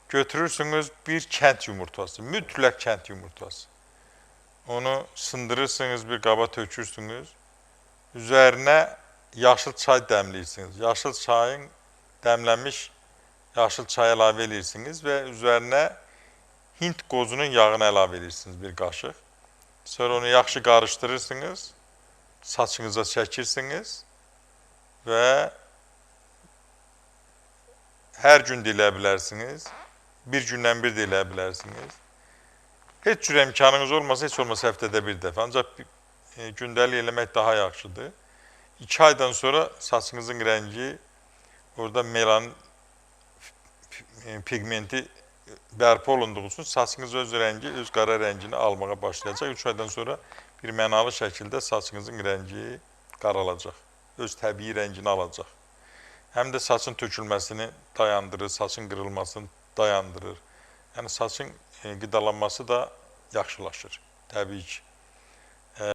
Götürürsünüz bir kənd yumurtası, mütləq kənd yumurtası. Onu sındırırsınız, bir qaba tökürsünüz. Üzərinə yaşıl çay dəmləyirsiniz. Yaşıl çayın dəmlənmiş yaşıl çay əlavə edirsiniz və üzərinə Hint qozunun yağını əlavə edirsiniz bir qaşıq. Sonra onu yaxşı qarışdırırsınız, saçınıza çəkirsiniz və hər gün də eləyə bilərsiniz, bir gündən bir də eləyə bilərsiniz. Heç cür imkanınız olmasa, heç olmasa həftədə bir dəfə. Ancaq gündəlik eləmək daha yaxşıdır. 2 aydan sonra saçınızın rəngi, orada melanin pigmenti bərpa olunduğu üçün saçınız öz rəngi, öz qara rəngini almağa başlayacaq. 3 aydan sonra bir mənalı şəkildə saçınızın rəngi qaralacaq, öz təbii rəngini alacaq. Həm də saçın tökülməsini dayandırır, saçın qırılmasını dayandırır. Yəni saçın qidalanması da yaxşılaşır, təbii ki.